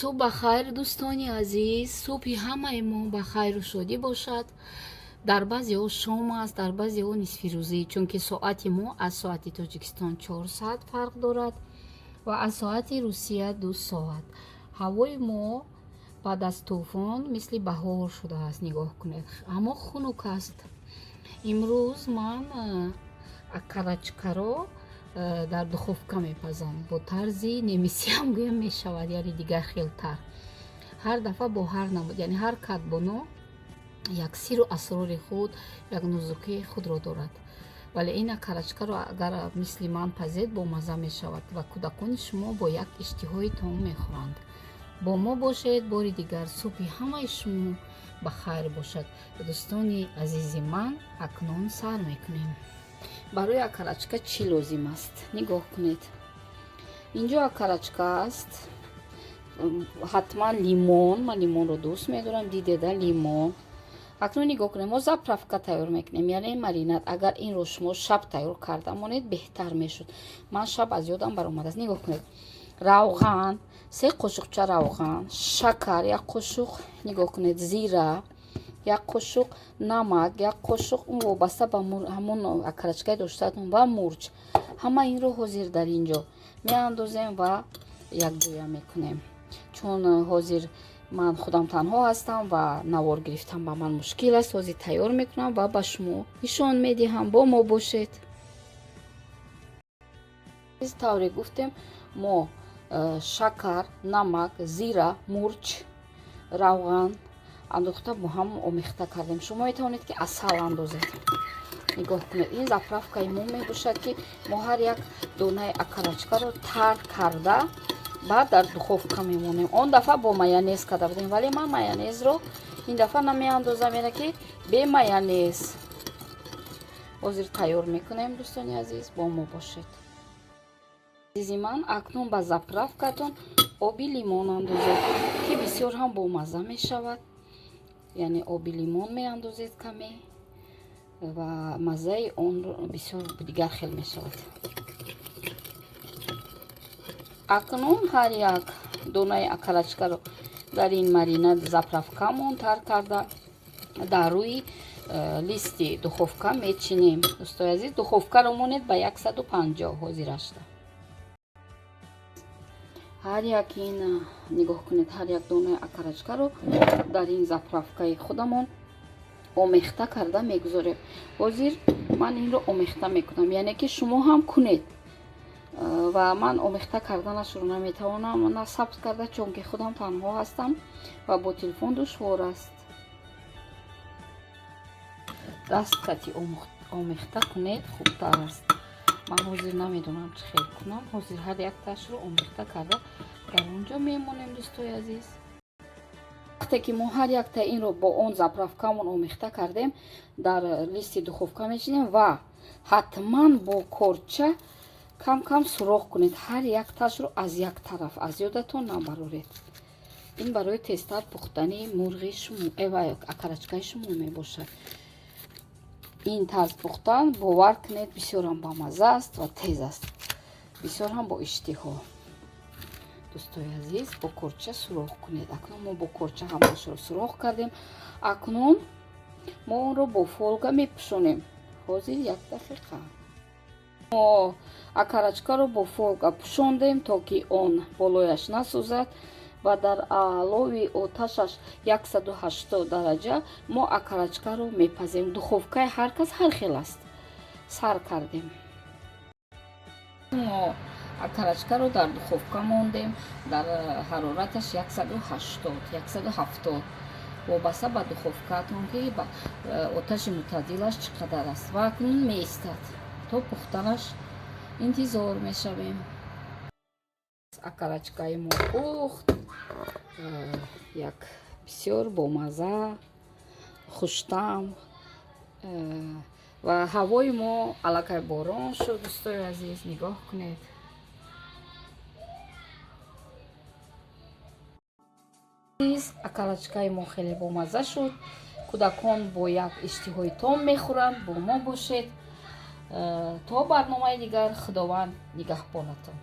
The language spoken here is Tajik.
Субҳ ба хайр, дӯстони азиз. Субҳи ҳамаи мо ба хайру шодӣ бошад. Дар баъзеҳо шом аст, дар баъзеҳо нисфирӯзӣ, чунки соати мо аз соати Тоҷикистон 4 соат фарқ дорад ва аз соати Русия 2 соат. Ҳавои мо баъд аз тӯфон мисли баҳор шудааст. Нигоҳ кунед, аммо хунук аст. Имрӯз ман окорочкаро дар духовка мепазам, бо тарзи немисиам гӯям мешавад, яъне дигар хелтар. Ҳар дафъа бо ҳар намуд, яъне ҳар кадбону як сиру асрори худ, як нузукии худро дорад. Вале ин окорочкаро агар мисли ман пазед, бомазза мешавад ва кӯдакони шумо бо як иштиҳои том мехӯранд. Бо мо бошед. Бори дигар субҳи ҳамаи шумо ба хайр бошад, дӯстони азизи ман. Акнун сар мекунем. Барои окорочка чӣ лозим аст? Нигоҳ кунед, инҷо окорочка аст, ҳатман лимон. Ман лимонро дӯст медорам, дидеда, лимон. Акнун нигоҳ кунед, мо заправка тайёр мекунем, яъне маринад. Агар инро шумо шаб тайёр карда монед, беҳтар мешуд. Ман шаб аз ёдам баромадааст. Нигоҳ кунед: равған, 3 қошуқча равған, шакар як қошуқ, нигоҳ кунед, зира як қошуқ, намак як қошуқ, он вобаста ба ҳамон окорочкаи доштаатон, ва мурч. Ҳама инро ҳозир дар ин ҷо меандозем ва якҷоя мекунем. Чун ҳозир ман худам танҳо ҳастам ва навор гирифтан ба ман мушкил аст, ҳозир тайёр мекунам ва ба шумо нишон медиҳам. Бо мо бошед. Тавре гуфтем, мо шакар, намак, зира, мурч, равған андохта, бо ҳам омехта кардем. Шумо метавонед, ки асал андозед. Нигоҳ кунед, ин заправкаи мо мебошад, ки мо ҳар як донаи окорочкаро тар карда, баъд дар духовка мемонем. Он дафъа бо майонез карда будем, вале ман майонезро ин дафъа намеандозам, яъне ки бе майонез ҳозир тайёр мекунем. Дӯстони азиз, бо мо бошед. Азизи ман, акнун ба заправкатон оби лимон андозед, ки бисёр ҳам бомазза мешавад. Яъне оби лимон меандозед каме ва маззаи он бисёр дигар хел мешавад. Акнун ҳар як донаи окорочкаро дар ин маринад, заправкамон тар карда, дар рӯи листи духовка мечинем. Дӯстои азиз, духовкаро монед ба 150 ҳозирашда. Ҳар як ин, нигоҳ кунед, ҳар як донаи окорочкаро дар ин заправкаи худамон омехта карда мегузорем. Ҳозир ман инро омехта мекунам, яъне ки шумо ҳам кунед. Ва ман омехта карданашро наметавонам на сабт карда, чунки худам танҳо ҳастам ва бо телефон душвор аст. Даст кати омехта кунед, хубтар аст. Ман ҳозир намедонам, чӣ хел кунам. Ҳозир ҳар якташро омехта карда, дар он ҷо мемонем. Дӯстои азиз, вақте ки мо ҳар якта инро бо он заправкамон омехта кардем, дар листи духовка мечинем ва ҳатман бо корча кам кам сурох кунед ҳар якташро аз як тараф, аз ёдатон набароред. Ин барои тезтар пухтани мурғи шумо ва окорочкаи шумо мебошад. Ин тарз пухтан, бовар кунед, бисёрам бамазза аст ва тез аст, бисёр ҳам бо иштиҳо. Дӯстои азиз, бо корча сурох кунед. Акнун мо бо корча ҳамаашро сурох кардем. Акнун мо онро бо фольга мепӯшонем. Ҳозир як дақиқа. Мо окорочкаро бо фольга пӯшондем, то ки он болояш насӯзад, ва дар аълови оташаш 180 дараҷа мо окорочкаро мепазем. Духовкаи ҳар кас ҳар хел аст. Сар кардем. Мо окорочкаро дар духовка мондем дар ҳарораташ 180, 170, вобаста ба духовкаатон, ки оташи мӯътадилаш чӣ қадар аст. Ва акнун меистад, то пухтанаш интизор мешавем. Окорочкаи мо пухт, як бисёр бомазза, хуштаъм. Ва ҳавои мо аллакай борон шуд. Дӯстои азиз, нигоҳ кунед. Окорочкаи мо хеле бомазза шуд. Кӯдакон бо як иштиҳои том мехӯранд. Бо мо бошед то барномаи дигар. Худованд нигаҳбонатон.